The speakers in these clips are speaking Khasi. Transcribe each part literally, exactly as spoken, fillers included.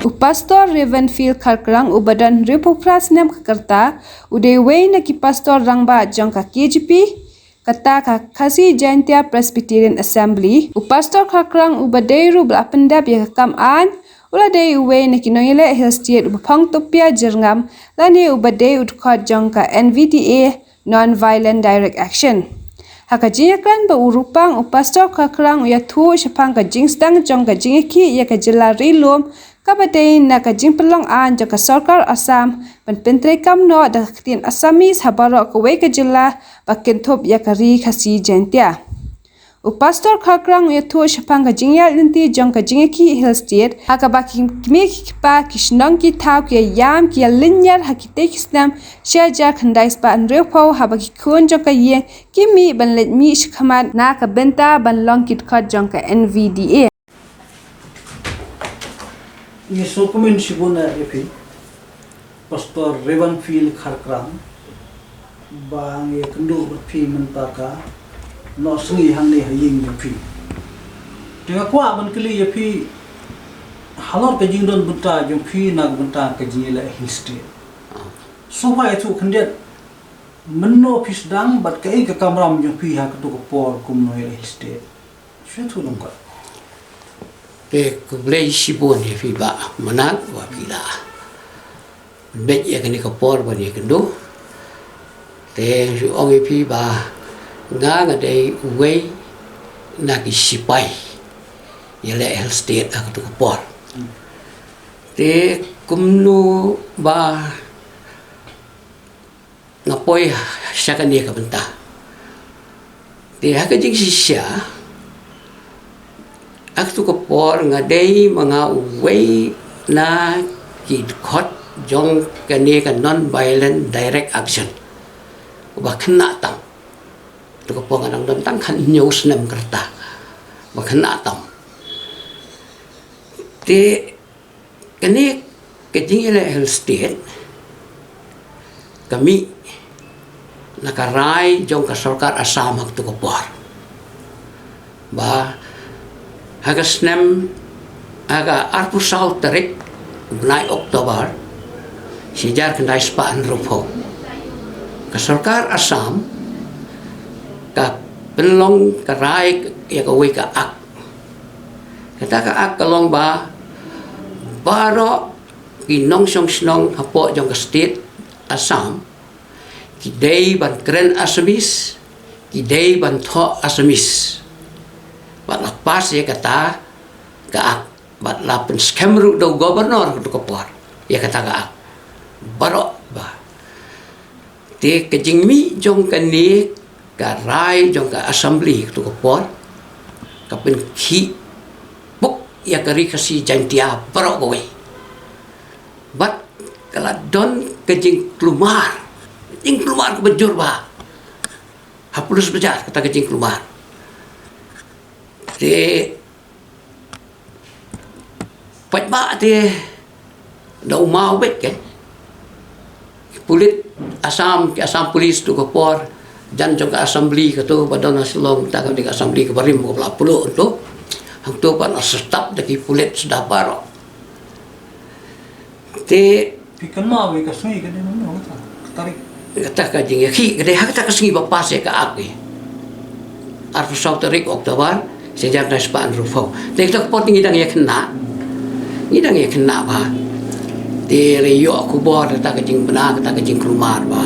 U Pastor Reverend Phil Kharkrang, uba don hynriewphew phra snem ka rta, u dei uwei na ki pastor rangbah jong ka K J P, kata ka Khasi Jaintia Presbyterian Assembly. U Pastor Kharkrang, uba dei ruh ba la pyndep ïa ka kam aiñ, u la dei uwei na ki nongïaleh Hill State uba phong tupia jyrngam, lane uba dei u dkhot jong ka N V D A, Non-Violent Direct Action. Ha ka jingïakren bad u Rupang, u Pastor Kharkrang u ïathuh shaphang ka jingsdang jong ka jingïakhih ïa ka jylla ri lum, kaba dei na ka jingpynlong aiñ jong ka sorkar Assam ban pyntreikam noh da ka ktien Assamese ha baroh kawei ka jylla, ba kynthup ïa ka ri Khasi Jaintia. U Pastor Kharkrang u ïathuh shaphang ka jingïaid lynti jong ka jingïakhih Hill State, ha kaba ki kmie ki kpa, ki shnong ki thaw, ki ïaïam, ki ïalynñiar ha kitei ki snem shi hajar khyndai spah hynriewphew, haba ki khun jong ka ïing ki mih ban leit mih shakhmat na ka bynta ban long ki dkhot jong ka N V D A. Ngi sngewkmen shibun ïa phi, Pastor Reverend Phil Kharkrang, ba ngi ïakynduh bad phi mynta ka nohsngi hangne ha ïing jong phi. Te nga kwah ban kylli ïa phi halor ka jingdon bynta jong phi na ka bynta ka jingïaleh Hill State. Sngewbha ïathuh khyndiat, mynno phi sdang bad kaei ka kamram jong phi ha kato ka por kum u nongïaleh Hill State. Shu ïathuh lyngkot. Te khublei shibun ïa phi Bah Manat ba phi la bit ïa kane ka por ban ïakynduh. Te shu ong ïa phi ba nga nga dei uwei na ki sipai ïaleh Hill State ha kato ka por. Te kumno ba nga poi sha kane ka bynta. Te ha ka jingshisha, ha kato ka por nga dei ma nga uwei na ki dkhot jong kane ka Non-Violent Direct Action, uba khynnah tam. Kato ka por nga dang don tang khathynñiew snem ka rta, uba khynnah tam. Te kane ka jingïaleh Hill State ka mih na ka rai jong ka sorkar Assam ha kato ka por. Ba ha ka snem, ha ka arphew saw tarik u bnai October, shi hajar khyndai spah hynriewphew, ka sorkar Assam ka pynlong, ka rai ïa kawei ka Act. Kata ka Act ka long ba baroh ki nongshong shnong hapoh jong ka state Assam ki dei ban kren Assamese, ki dei ban thoh Assamese. Bad la pass ïa kata ka Act, bad la pynskhem ruh da u governor kato ka por ïa kata ka Act. Baroh ba Te ka jingmih jong kane ka rai jong ka Assembly kato ka por ka pynkhih puk ïa ka Ri Khasi Jaintia baroh kawei. Bad ka la don ka jingkulmar, jingkulmar kaba jur bha ha Police Bazar, kata ka jingkulmar. Te paidbah te da u maw beit kein. Ki pulit Assam, ki Assam Police kato ka por, jan jong ka Assembly kato ba don ha Shillong, ta ka dei ka Assembly kaba rim kaba la pynlut to. Hangto pat la stop da ki pulit sdang baroh. Te Phi kynmaw ïa ka sngi ka dei mynno kata? Ka tarik? Kata ka jingïakhih ka dei ha kata ka sngi ba pass ïa ka Act. Arphew saw tarik October, shi hajar khyndai spah hynriewphew. Te kata ka por te ngi dang ïa khynnah. Ngi dang ïa khynnah bha. Te la ïoh khubor kata ka jingbna, kata ka jingkulmar bha.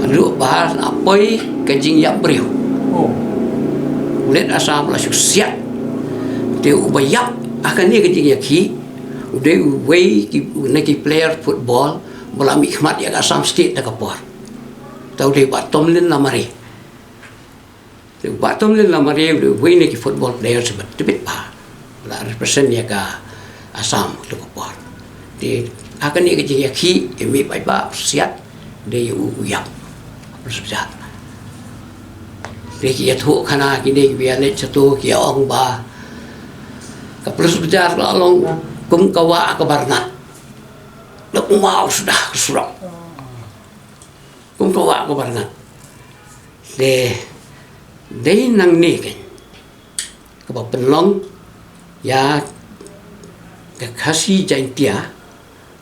Haduh ba la poi ka jingïap briew. Oh. Pulit Assam la shu siat. Te uba ïap ha kane ka jingïakhih u dei uwei ki, na ki player football ba la mihkhmat ïa ka Assam State da ka por. Te u dei Bah Tomlin Lamare. Te Bah Tomlin Lamare u dei uwei na ki football players ba tbit bha, la represent ïa ka Assam da ka por. Te ha kane ka jingïakhih, ïa mih paidbah siat, dei u, u ïap. Police Bazar. Te ki ïathuh khana kine kiba ïaleit shato ki ïa ong ba ka Police Bazar la long kum ka wah ka barnat. La kum wah u sdah ka surok. Kum ka wah ka barnat. Te dei nangne kein kaba pynlong ïa ka Khasi Jaintia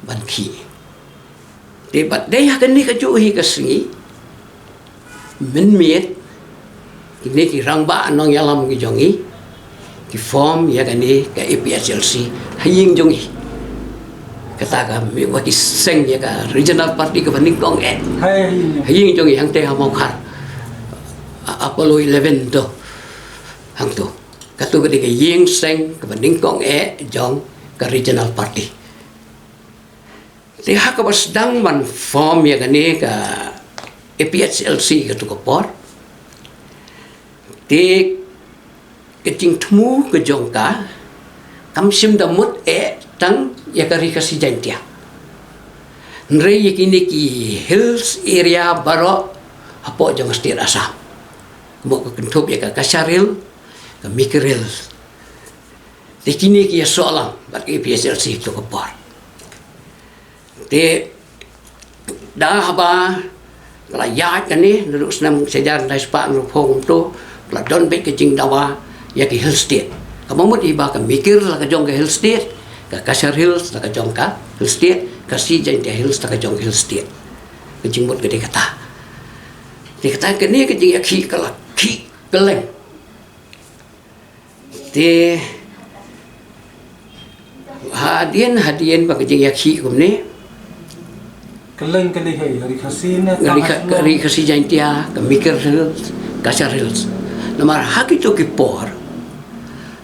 ban khih. Te bad dei ha kane kajuh hi ka sngi mynmiet kine ki rangbah nongïalam ki jong ngi ki form ïa kane ka A P H L C ha ïing jong ngi. Kata ka mih ba ki seng ïa ka regional party kaba nyngkong eh. Hai, hai, hai. Ha ïing jong ngi hangtei ha Mawkhar. A-, Apollo eleven to. Hangto. Kato ka dei ka ïing seng kaba nyngkong eh jong ka regional party. Te ha kaba sdang ban form ïa kane ka A P H L C kato ka por. Te ka jingthmu ka jong ka kam shym da mut eh tang ïa ka Ri Khasi Jaintia. Hynrei ïa kine ki hills area baroh hapoh jong ka state Assam. Mo ka kynthup ïa ka Cachar Hill, ka Mikir Hills. Te kine ki ïasoh lang bad ka A P H L C kato ka por. Te da haba ka la ïaid kane, naduh snem shi hajar khyndai spah hynriewphew kumto, ka la don beit ka jingdawa ïa ki Hill State. Kaba mut hi ba ka Mikir la ka jong ka Hill State, ka Cachar Hills la ka jong ka Hill State, ka Khasi Jaintia Hills la ka jong ka Hill State. Ka jingmut ka dei kata. Te kata kane ka jingïakhih ka la khih kylleng. Te hadien, hadien ba ka jingïakhih kumne. Kylleng ka dei ha Ri Khasi ne, ka Ri Kha-, ka Ri Khasi Jaintia, ka Mikir Hills, Cachar Hills. Namar ha kito ki por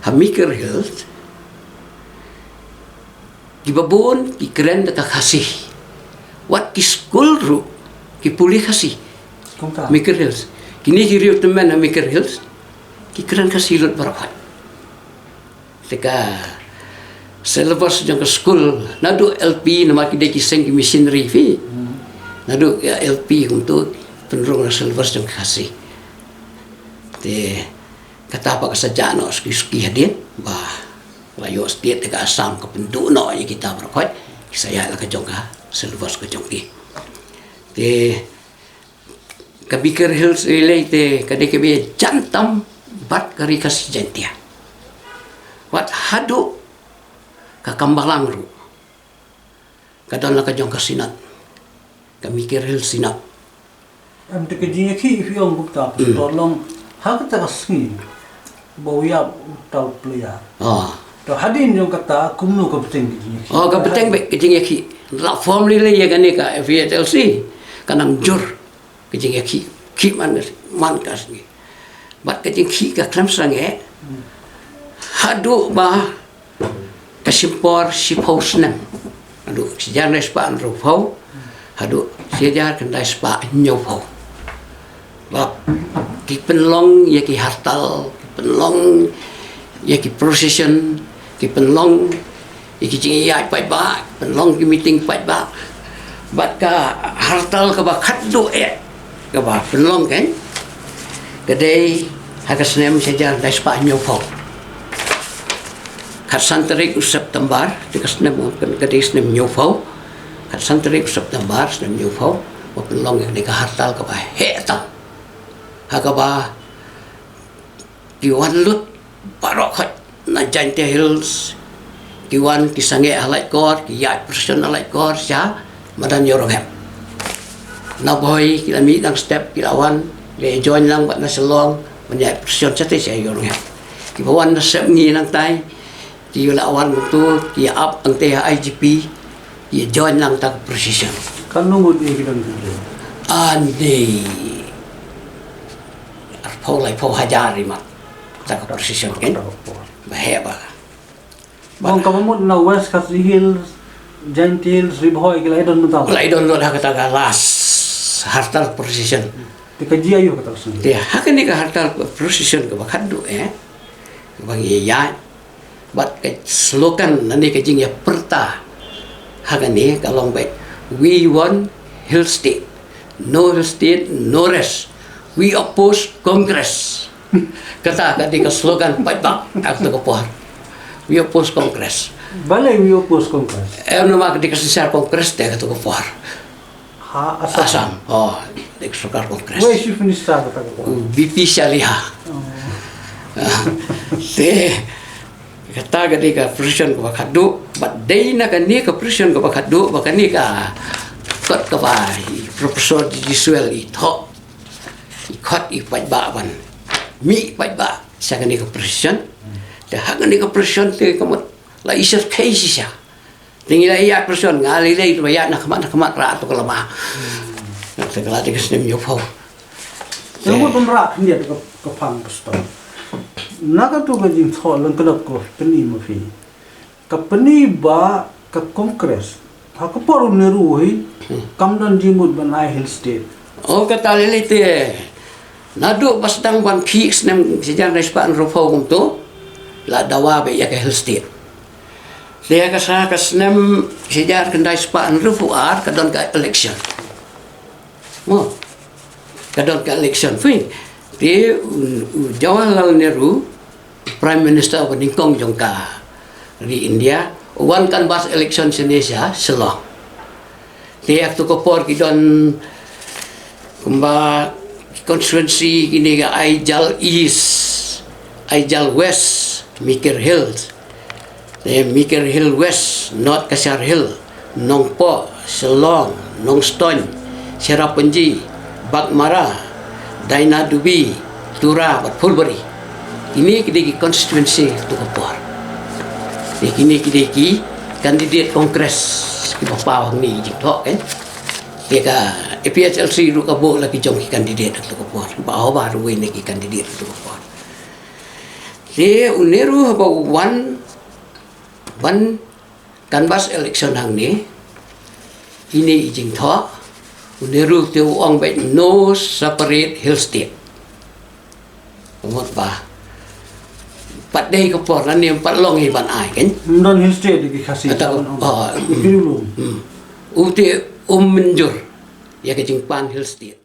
ha Mikir Hills kiba bun ki kren da ka Khasi. Wat ki skul ruh ki pule Khasi. Kumta. Mikir Hills. Kine ki riew tymmen ha Mikir Hills ki kren Khasi lut baroh. Te ka syllabus jong ka skul naduh L P, namar ki dei ki seng ki missionary phi. Hmm. Naduh ïa L P kumto pynrung ïa ka syllabus jong ka Khasi. Te kata pat ka sa jah noh suki suki hadien ba la ïoh state da ka Assam ka pynduh noh ïa kita baroh khoit, ki sa ïaid la ka jong ka syllabus ka jong ki. Te ka Mikir Hills lei lei te ka dei kaba ïajan tam bad ka Ri Khasi Jaintia. Wat haduh ka Kambahlang ruh ka don la ka jong ka Synod, ka Mikir Hills Synod. Em, te ka jingïakhih phi ong kumta, hmm, Pastor, long ha kata ka sngi ba u ïap uta u player. Ah. To hadien jong kata kumno ka bteng ka jingïakhih? Oh, ka bteng beit ka jingïakhih. La form lei lei ïa kane ka A P H L C. Ka nang jur ka jingïakhih, khih man, man ka sngi. Bad ka jingkhih ka khlem sangeh. Hmm. Haduh ba ka shim por shiphew snem. Haduh shi hajar khyndai spah hynriewphew haduh shi hajar khyndai spah hynñiewphew. Ba ki pynlong ïa ki hartal, ki pynlong ïa ki procession, ki pynlong ïa ki jingïaid paidbah, ki pynlong ki meeting paidbah. Bad ka hartal kaba khatduh eh kaba pynlong kan ka dei ha ka snem shi hajar khyndai spah hynñiewphew. Khatsan tarik u September, te ka snem, ka dei snem hynñiewphew. Khatsan tarik u September snem hynñiewphew ba pynlong ïa kane ka hartal kaba heh tam. Ha kaba ki wan lut baroh khoit na Jaintia Hills, ki wan ki sangeh ha Laitkor, ki ïaid procession ha Laitkor sha madan Ïewrynghep. Na Bhoi ki la mih dang step, ki la wan, ki la join lang bad na Shillong ban ïaid procession shatei sha Ïewrynghep. Kiba wan na Sepngi nangtai ki la wan kumto, ki ïa ap hangtei ha I G P, ki ïa join lang ta ka procession. Katno ngut ïa ki don ki don? Ani arphew laiphew hajar i mat ta ka procession kan. Ba heh ba. Bang kaba mut na West Khasi Hills, Jaintia Hills, Ri Bhoi ki la ïa don mynta. La ïa don lut ha kata ka last hartal procession. Te ka jia ïa kata ka seng. Te ha kane ka hartal procession kaba khatduh eh. Ba ngi ïa Bad ka slogan lane ka jingïapyrta ha kane ka long beit, "We want Hill State. No Hill State, no rest. We oppose Congress." Kata ka dei ka slogan paidbah ha kato ka por. "We oppose Congress." Balei we oppose Congress? Em, namar ka dei ka synshar Congress te ha kato ka por. Ha Assam. Assam. Oh, dei ka sorkar Congress. Wei Chief Minister kata ka por? U B P Saliha. Oh. Te Kata ka dei ka position kaba khatduh, bad dei na kane ka position kaba khatduh ba kane ka kot kaba i Professor G G Swell i thoh, i khot i paidbah ban mih paidbah sha kane ka position. Te ha kane ka position te ka mut la i shyrkhei shisha. Te ngi la ïa position, nga lei lei ba ïa na khmat na khmat rah to ka lama. Te ka la dei ka snem hynñiewphew. Te ngut ban rah khyndiat ka, ka phang ka stop. Na katu ka jingthoh lyngkdop ko pyni ma phi, ka pyni ba ka Congress ha ka por u Nehru hi kam don jingmut ban ai Hill State. O kata lei lei te naduh ba sdang ban khih snem shi hajar khyndai spah hynriewphew kumto la dawa ba ïa ka Hill State. Te ka sa ka snem shi hajar khyndai spah hynriewphew ar ka don ka election. Mo, ka don ka election phi. Te u, u Jawaharlal Nehru, Prime Minister ba nyngkong jong ka ri India, u wan canvass election shane sha Shillong. Te ha katu ka por ki don kumba constituency kine ka Aizawl East, Aizawl West, Mikir Hills, eh, Mikir Hill West, North Cachar Hill, Nongpoh, Shillong, Nongstoin, Cherrapunji, Baghmara, Dainadubi, Tura bad Phulbari. Kine ki dei ki constituency katu ka por. Te kine ki dei ki candidate Congress kiba paw hangne jingthoh, eh. Te ka A P H L C ruh ka buh la ki jong ki candidate katu ka por. Ba haba ruh wei ne ki candidate katu ka por. Te u Nehru haba u wan ban canvass election hangne, ine i jingthoh, u Nehru te u ong beit no separate Hill State. Ka mut ba pat dei ka por lane pat long hi ban ai kan. Ym don Hill State ki Khasi. Kata, oh, mm, u te um mynjur ïa ka jingpan Hill State.